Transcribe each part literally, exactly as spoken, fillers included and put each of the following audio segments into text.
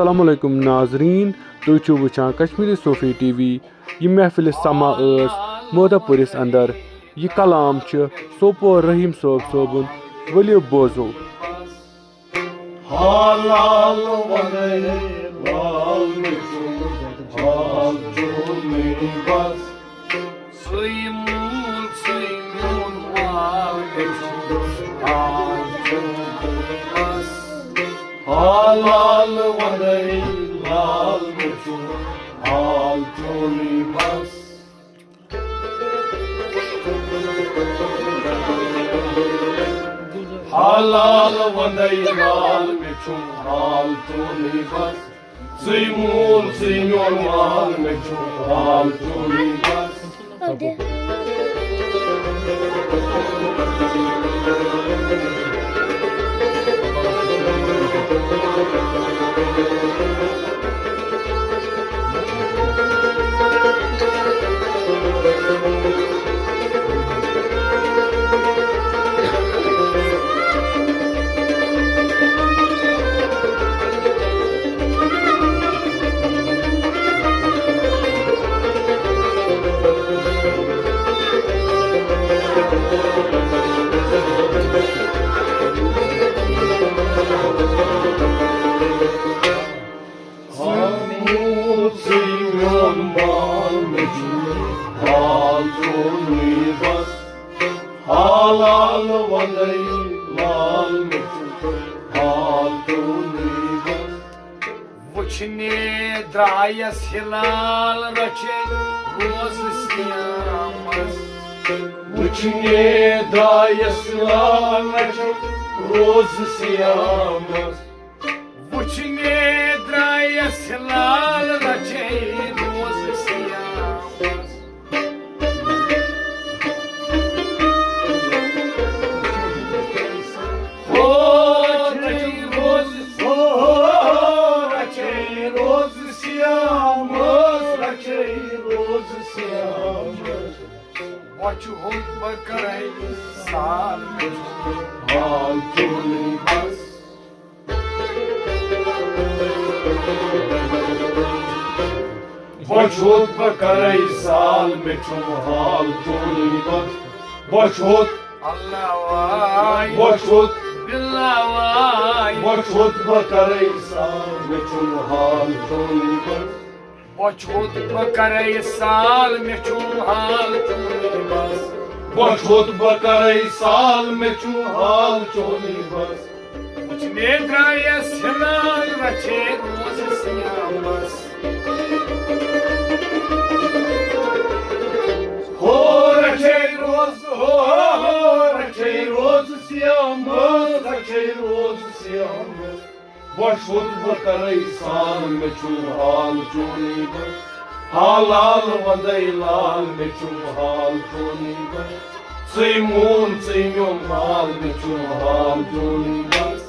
السلام علیکم ناظرین، تُہۍ چھِو وٕچھان کشمیری صوفی ٹی وی۔ یہِ محفل سما ٲس مودہ پوٗرِس اندر۔ یہِ کلام چھُ سوپور رحیم صٲب صٲبُن۔ ؤلِو بوزو۔ حلال ونے لال مےٚ چھُ، حال چھُ مےٚ بس۔ ژٕے موٗل، ژٕے میون مال مےٚ چھُ، حال چھُ مےٚ بس۔ حلال ونے لال مےٚ چھُ، حال چھُ مےٚ بس۔ حلال ونے مال مےٚ چھُم حال چونُے بس۔ ژٕے موٗل ژٕے میون مال مےٚ چھُم حال چونُے بس۔ حال چونُے بس، حلال ونے لال مےٚ چھُ، حال چونُے بس۔ وٕچھنہِ درٛایس ہلال رچھے روزٕ سیامس۔ وٕچھنہِ درٛایس ہلال رچھے روزٕ سیامس۔ وٕچھنہِ درٛایس ہلال رچھے روزٕ سیامس۔ ہو رچھے روزٕ، ہو رچھے روزٕ سیامس، رچھے روزٕ سیامس۔ وۄچھِ ہوٚت بہٕ کرے سال مےٚ چھُ حال چونُے بس۔ بۄچھِ ہوٚت بہٕ کرے سال مےٚ چھُم حال چونُے بس۔ بۄچھِ ہوٚت، اللہ واے، بۄچھِ ہوٚت، باللہ واے۔ بۄچھِ ہوٚت بہٕ کرے سال مےٚ چھُم حال چونُے بس۔ بۄچھِ ہوٚت بہٕ کرے سال مےٚ چھُم حال چونُے بس۔ بۄچھِ ہوٚت بہٕ کرے سال مےٚ چھُم حال چونُے بس۔ وٕچھنہِ درٛایس ہلال رچھے روزٕ سیامس۔ ہو رچھے روزٕ، ہو، ہو رچھے روزٕ سیامس، رچھے روزٕ سیامس۔ بۄچھِ ہوٚت بہٕ کرے سال مےٚ چھُم حال چونُے بس۔ حلال ونے لال مےٚ چھُم حال چونُے بس۔ ژٕے موٗل ژٕے میون مال مےٚ چھُم حال چونُے بس۔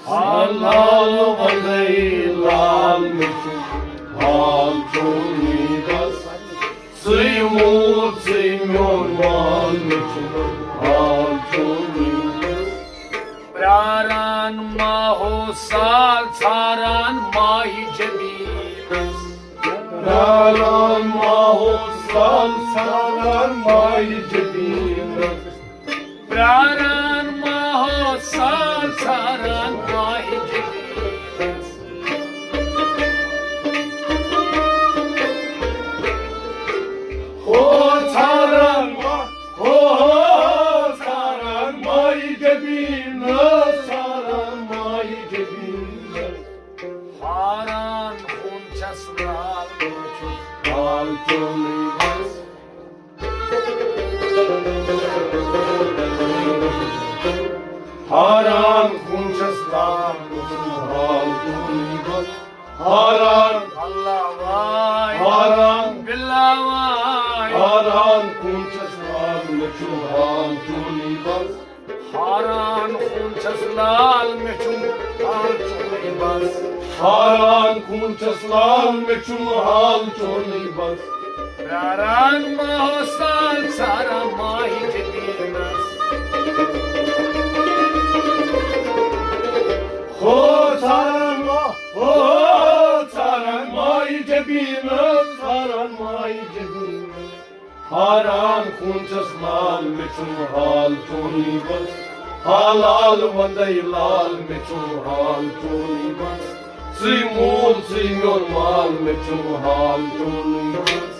حلال ونے لال مےٚ چھُ حال چونُے بس۔ ژٕے موٗل ژٕے میون مال مےٚ چھُ حال چونُے بس۔ پراران ماہو سال ژھاران ماہِ جبینس۔ پراران ماہو سال ژھاران ماہِ جبینس۔ پراران ماہو سال ژھاران ماہِ جبینس۔ ہو ژھاران ما-، ہو، ہو، ہو، ژھاران ماہِ جبینس، ژھاران ماہِ جبینس۔ حاران خوٗن چھَس لال، چھُ حال چونُے بس۔ ہاران خوٗن چھَس لال، مےٚ چھُنہٕ حال چونُے بس۔ ہاران، اللہ واے، ہاران، باللہ واے، ہاران خوٗن چھَس لال، مےٚ چھُنہٕ حال چونُے بس۔ ہاران خوٗن چھَس لال، مےٚ چھُنہٕ حال چونُے بس۔ ہاران خوٗن چھَس لال، مےٚ چھُنہٕ حال چونُے بس۔ پیاران ماہو سال، ژھاران ماہہِ جبیٖنس۔ ہو ژھاران ما-، ہو ژھاران ماہہِ جبیٖنس، ژھاران ماہہِ جبیٖنس۔ ہاران خوٗن چھَس لال، مےٚ چھُنہٕ حال چونُے بس۔ حالال وندے لال، مےٚ چھُنہٕ حال چونُے بس۔ ژٕے موٗل، ژٕے میون مال، مےٚ چھُنہٕ حال چونُے بس۔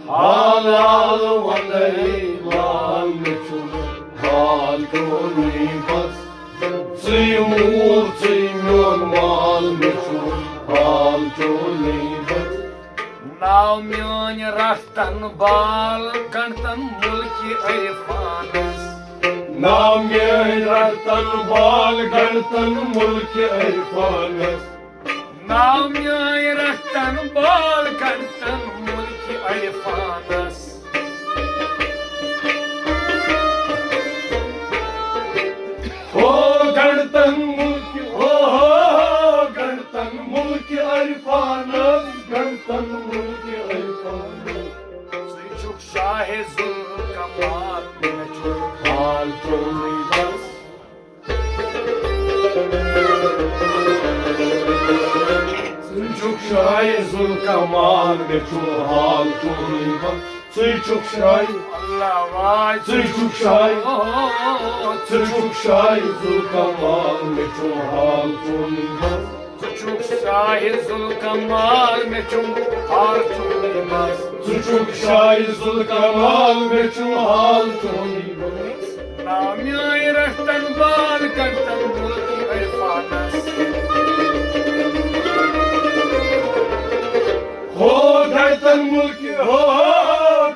حالال وندے لال، مےٚ چھُنہٕ حال چونُے بس۔ ژٕے موٗل، ژٕے میون مال، مےٚ چھُنہٕ حال چونُے بس۔ ناو میٲنۍ رٹتن بال، گنڈتن مُلکہِ عرفانس۔ ناو میٲنۍ رٹتن بال، گنڈتن مُلکہِ عرفانس۔ ناو میٲنۍ رٹتن بال، گنڈتن مُلکہِ عرفانس۔ ہو گنڈتن مُلکہِ، ہو، ہو، ہو گنڈتن مُلکہِ عرفانس، گنڈتن مُلکہِ عرفانس۔ ژٕے چھُکھ شاہِ ذوالکمال، مےٚ چھُ حال چونُے بس۔ ژٕ چھُکھ شاہِ ذوالکمال، مےٚ چھُ حال چونُے بس۔ ژٕ چھُکھ شاہِ، اللہ واے، ژٕ چھُکھ شاہِ، ژٕ چھُکھ شاہِ ذوالکمال، مےٚ چھُ حال چونُے بس۔ ژٕ چھُکھ شاہِ ذوالکمال، مےٚ چھُ حال چونُے بس۔ ژٕ چھُکھ شاہِ ذوالکمال، مےٚ چھُ حال چونُے بس۔ ناو میٲنۍ رٹتن بال، گنڈتن مُلکہِ عرفانس۔ ہو گنڈتن مُلکہِ، ہو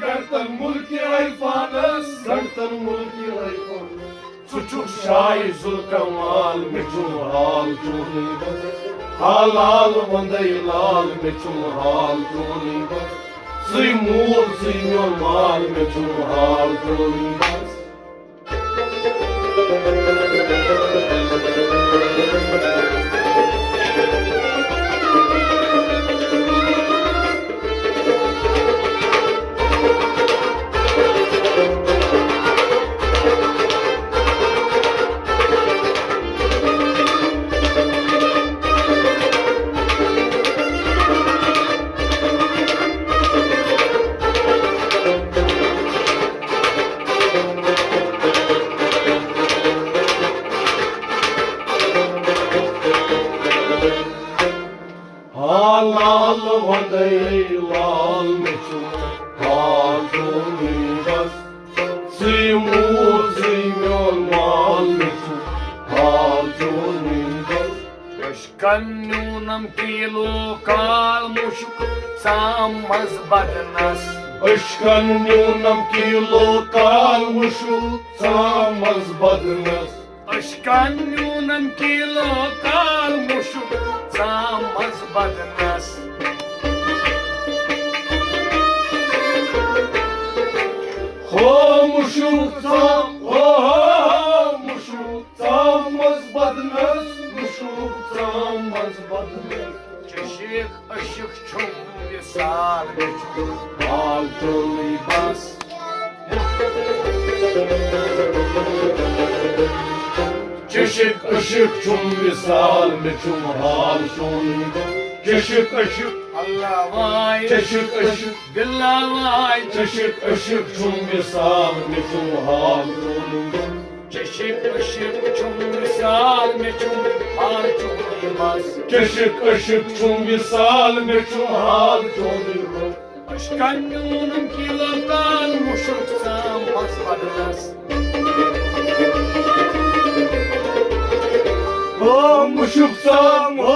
گنڈتن مُلکہِ عرفانس، گنڈتن مُلکہِ عرفانس۔ ژٕ چھُکھ شاہِ ذوالکمال، مےٚ چھُ حال چونُے بس۔ حالال وندے لال، مےٚ چھُ حال چونُے بس۔ ژٕے موٗل، ژٕے میون مال، مےٚ چھُ حال چونُے بس۔ ہا لال وندے لال، مےٚ چھُ حال چونُے بس۔ ژٕے موٗل، ژٕے میون مال، مےٚ چھُ حال چونُے بس۔ عشقن نیونم کیلو کال مُشُک ژام منٛز بدنس۔ عشقن نیونم کیلو کال مُشُک ژام منٛز بدنس۔ عشقن نیونم کیلو کال مُشُک ژام منٛز بدنس۔ ہو مُشُک ژام، ہو، ہو، ہو مُشُک ژام منٛز بدنس، مُشُک ژام منٛز بدنس۔ چشیک عشق چھُم وصال، مےٚ چھُ حال چونُے بس۔ چشک عشق چھُم وصال، مےٚ چھُم حال چونُے بس۔ چشک عشق، اللہ واے۔ چشک عشق، باللہ واے۔ چشک عشق چھُم وصال، مےٚ چھُم حال چونُے بس۔ چشک عشق چھُم وصال، مےٚ چھُم حال چونُے بس۔ چشک عشق چھُم وصال، مےٚ چھُم حال چونُے بس۔ اشکن میونم کیلو تان مشک سام مس بدنس۔ او مشک سام، او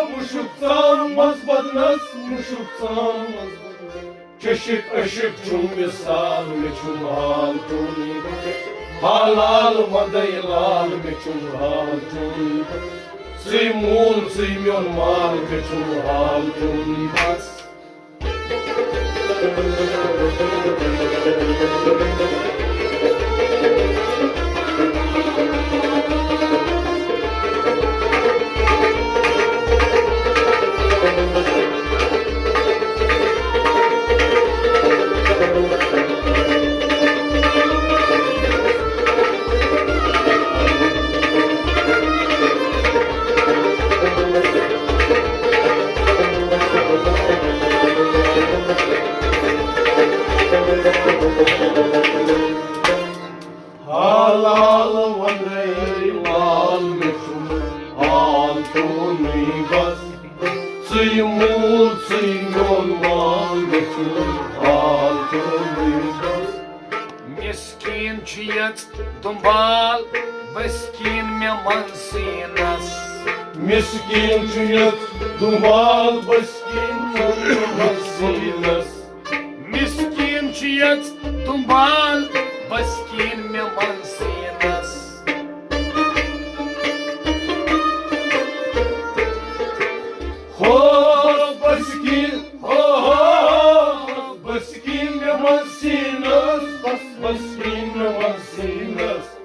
مشک سام مس بدنس، مشک سام مس بدنس۔ چشک عشق چھُم وصال، مےٚ چھُم حال چونُے بس۔ حلال ودے لال، مےٚ چھُم حال چونُے بس۔ ژٕے مول، ژٕے میون مال، مےٚ چھُم حال چونُے بس۔ حلال وندے لال، مےٚ چھُم حال چونُے بس۔ ژٕے مول، ژٕے میون مال، مےٚ چھُم حال چونُے بس۔ مسکین چھُ یژھ دُنبال، بسکین مےٚ منٛز سینس۔ مسکین چھُ یژھ دُنبال، بسکین مےٚ منٛز سینس۔ مسکین چھُ یژھ دُنبال، بسکین مےٚ منٛز سینس۔ ہو بسکین، ہو، ہو، بسکین مےٚ منٛز سینس، بس بسکین مےٚ منٛز سینس۔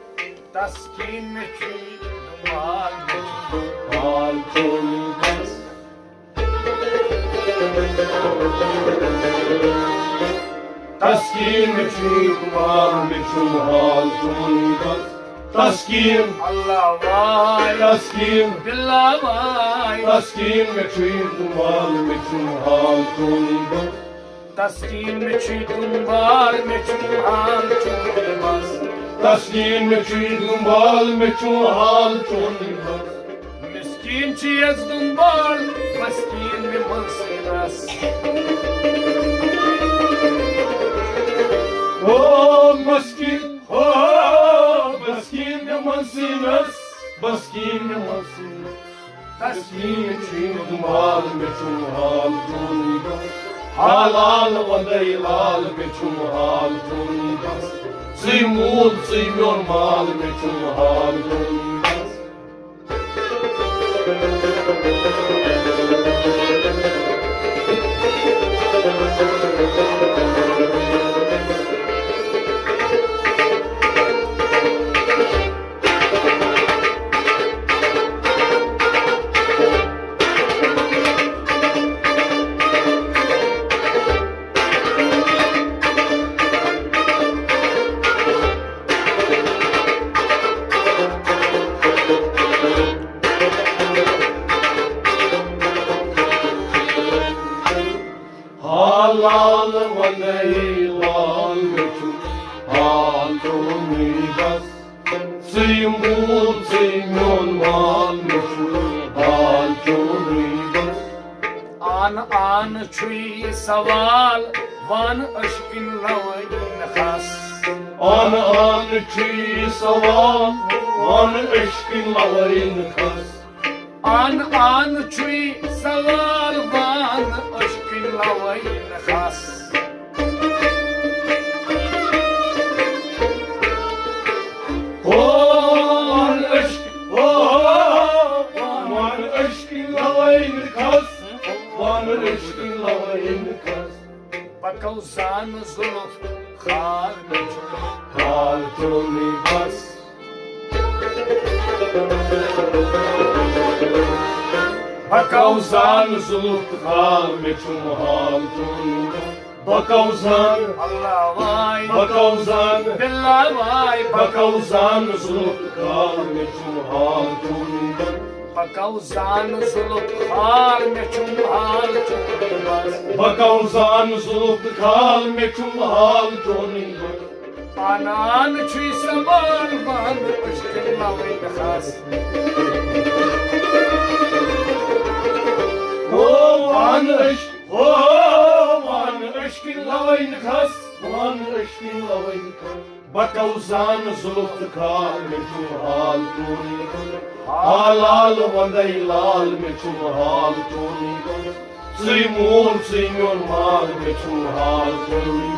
تسکین مےٚ چھُے دُنبال، مےٚ چھُے دُنبال چونُے بس۔ تسکین مےٚ چھُے دُنبال، مےٚ چھُم حال چونُے بس۔ تسکین، اللہ واے۔ تسکین، باللہ واے۔ تسکین مےٚ چھُے دُنبال، مےٚ چھُم حال چونُے بس۔ تسکین مےٚ چھُے دُنبال، مےٚ چھُم حال چونُے بس۔ تسکین مےٚ چھُے دُنبال، مےٚ چھُم حال چونُے بس۔ مسکین چھُ یژھ دُنبال، مسکین مےٚ منٛز سینس۔ او مسکین، او مسکین مےٚ منٛز سینس، مسکین مےٚ منٛز سینس۔ تسکین مےٚ چھُے دُنبال، مےٚ چھُم حال چونُے بس۔ حلال ودے لال، مےٚ چھُم حال چونُے بس۔ ژٕے مول، ژٕے میون مال، مےٚ چھُم حال چونُے بس۔ حلال ونَے لال، مےٚ چھُ حال چونُے بس۔ ژٕے مول، ژٕے میون مال، مےٚ چھُ حال چونُے بس۔ آن آن چھُے سوال، وَن عشقٕنۍ لوٲنۍ کھس۔ آن آن چھُے سوال، وَن عشقٕنۍ لوٲنۍ کھس۔ آن آن چھُے سوال، وَن عشقٕنۍ لوٲنۍ کھس۔ ہو، وَن عشق، ہو، وَن عشقٕنۍ لوٲنۍ کھس، وَن عشقٕنۍ لوٲنۍ کھس۔ بہٕ کَو زانہٕ زُلُف خار، مےٚ چھُ حال چونُے بس۔ بہٕ کَو زانہٕ زُلُف خار، مےٚ چھُ حال چونُے بس۔ بکوزان، اللہ وای، بکوزان، باللہ وای، بکوزان، ظلم کال مےٚ چھُم حال چون۔ بکوزان، ظلم کال مےٚ چھُم حال چون۔ بکوزان، ظلم کال مےٚ چھُم حال چون۔ پانان چھُے سوال وان عشقن لوٕنۍ خاص۔ او وان عشق، او وان عشقن لوٕنۍ خاص، وان عشقن لوٕنۍ خاص۔ بکوزان ظلم کال مےٚ چھُم حال چون۔ حال حال وندے لال مےٚ چھُم حال چون۔ ژٕے مول ژٕے میون مال مےٚ چھُم حال چون۔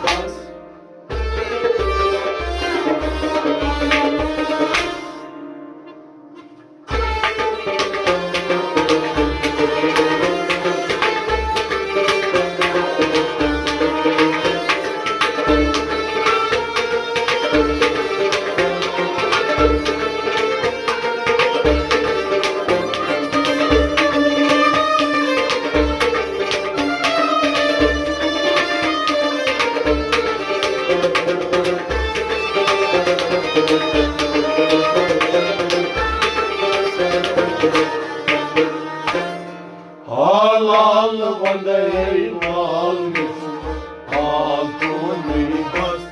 حال حال وندے لال مےٚ چھُم حال چونُے بس۔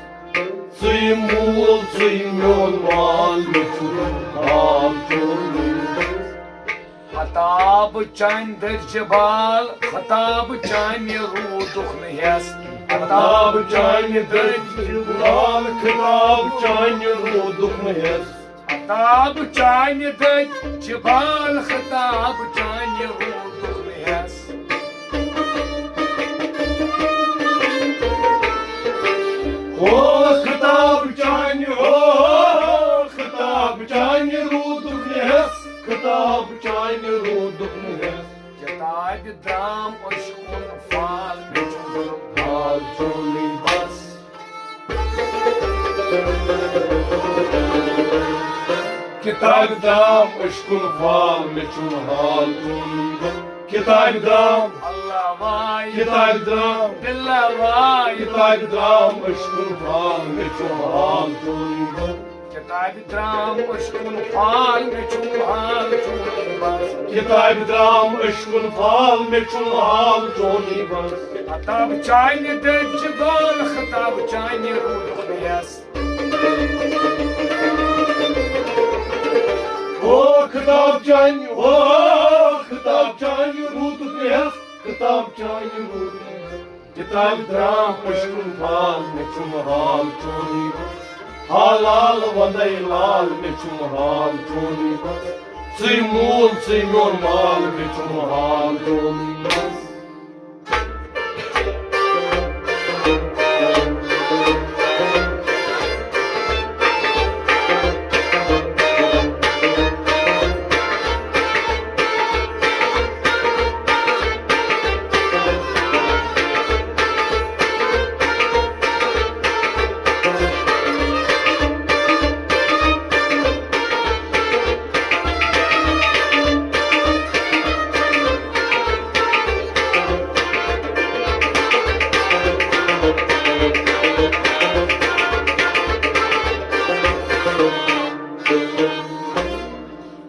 ژٕے مول ژٕے میون مال مےٚ چھُم حال چونُے بس۔ خطاب چانہِ دٔرۍ جبال، خطاب چانہِ روٗدُک نہٕ ہٮ۪س۔ خطاب چانہِ دٔرۍ جبال، خطاب چانہِ روٗدُک نہٕ ہٮ۪س۔ خطاب چانہِ دٔرۍ جبال، خطاب چانہِ روٗدُک نہٕ ہٮ۪س۔ او خطاب چانہِ، او خطاب چانہِ روٗدُک نہٕ ہٮ۪س، خطاب چانہِ روٗدُک نہٕ ہٮ۪س۔ کتابہِ درام عشقُن فال مےٚ چھُم حال چونُے بس۔ کتابہِ درام عشقُن فال مےٚ چھُم حال چونُے بس۔ کتابہِ درام، اللہ وای، کتابہِ درام، باللہ وای، کتابہِ درام عشقُن فال مےٚ چھُم حال چونُے بس۔ کتابہِ درام عشقُن فال مےٚ چھُم حال چونُے بس۔ کتابہِ درام عشقُن فال مےٚ چھُم حال چونُے بس۔ خطاب چانہِ دٔرۍ جبال، خطاب چانہِ روٗدُک نہٕ ہٮ۪س۔ او خطاب چانہِ، او خطاب چانہِ روٗدُک نہٕ ہٮ۪س، خطاب چانہِ روٗدُک نہٕ ہٮ۪س۔ کتابہِ درام عشقُن فال مےٚ چھُم حال چونُے بس۔ حال حال وندے لال مےٚ چھُم حال چونُے بس۔ ژٕے مول ژٕے میون مال مےٚ چھُم حال چونُے بس۔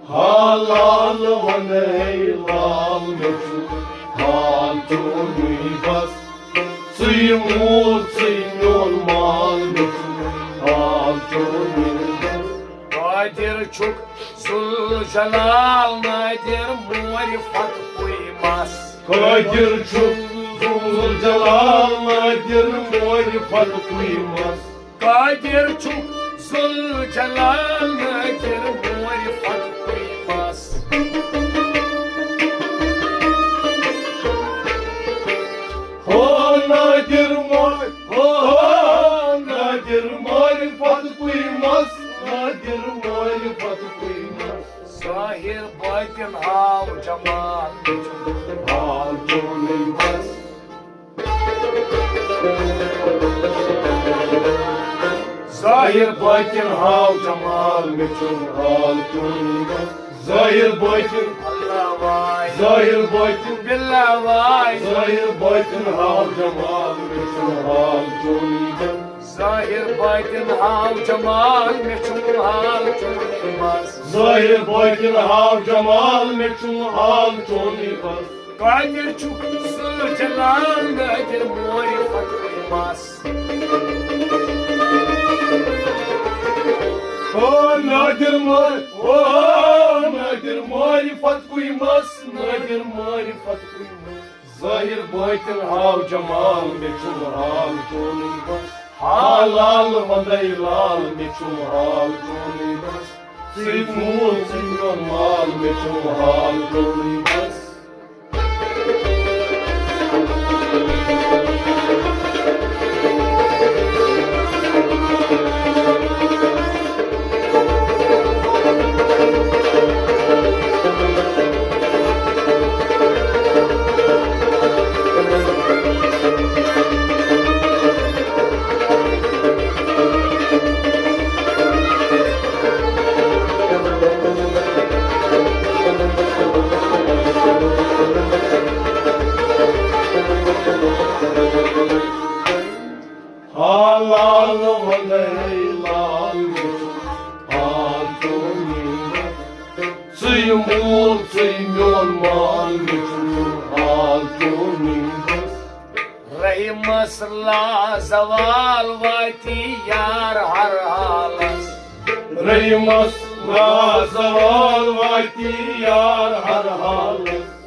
حال حال ونے لال مےٚ چھُ حال چونُے بس۔ ژٕے مول ژٕے میون مال مےٚ چھُ حال چونُے بس۔ قادر چھُکھ ذوالجلال نادر مورِ فتح پُے مس۔ قادر چھُکھ ذوالجلال نادر مورِ فتح پُے مس۔ قادر چھُکھ ذوالجلال نادر مورِ فتح پُے مس۔ ہو نادر مور، ہو نادر مورِ فتح پُے مس، نادر مورِ فتح پُے مس۔ ظاہر باطن ہاو جمال حال چونُے بس۔ ظاہر باطن ہاو جمال مےٚ چھُم حال چونُے بس۔ ظاہر باطن، اللہ وای، ظاہر باطن، باللہ وای، ظاہر باطن ہاو جمال مےٚ چھُم حال چونٕے بس۔ ظٲہِر باطِن ہاو جمال، مےٚ چھُم حال چونٕے بس۔ ظٲہِر باطِن ہاو جمال، مےٚ چھُم حال چونٕے بس۔ قادر چھُکھ ذوالجلال، نادر معرفت بس۔ او نادر مار-، او نادر معرفت کُے مس، نادر معرفت کُے مس۔ ظٲہِر باطِن ہاو جمال، مےٚ چھُم حال چونٕے بس۔ حال حال وندے لال، مےٚ چھُم حال چونٕے بس۔ ژٕے موٗل، ژٕے میون مال، مےٚ چھُم حال چونٕے بس۔ حال حال وندے لال، حال چونٕے بس۔ ژٕے موٗل، ژٕے میون مال، مےٚ چھُم حال چونٕے بس۔ رحیمس لا زوال واتی یار ہر حالس۔ رحیمس لا زوال واتی یار ہر حالس۔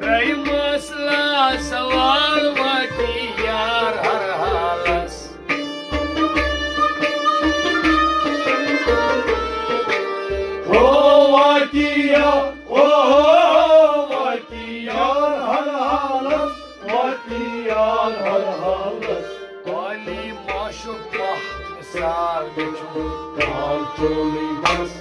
رحیمس لا زوال واتی یار ہر حالس۔ او واتی یار، او واتی یار ہر حالس، واتی یار ہر حالس۔ علی معشوق ماہ مثال مےٚ چھُم حال چونٕے بس۔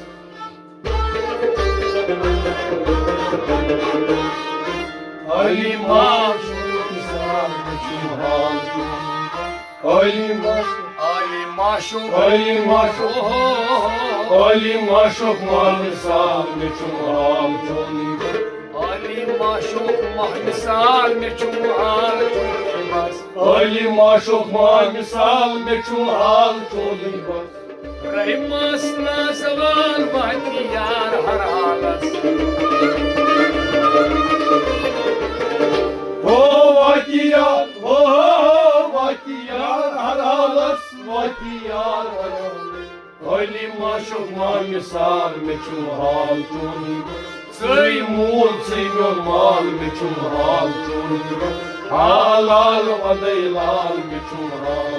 علی معشوق مثال مےٚ چھُم حال چونٕے بس۔ علی معشوق، علی معشوق، علی معشوق، اوہو، علی معشوق ماہ مثال مےٚ چھُم حال چونٕے بس۔ علی معشوق ماہ مثال مےٚ چھُم حال چونٕے بس۔ علی معشوق ماہ مثال مےٚ چھُم حال چونٕے بس۔ رحیمس لا زوال واتی یار ہر حالس۔ او واتی یار، او واتی یار ہر حالس، واتی یار ہر حالس۔ علی معشوق ماہ مثال مےٚ چھُم حال چونٕے بس۔ ژٕے موٗل، ژٕے میون مال، مےٚ چھُم حال چونٕے بس۔ حال حال وندے لال، مےٚ چھُم حال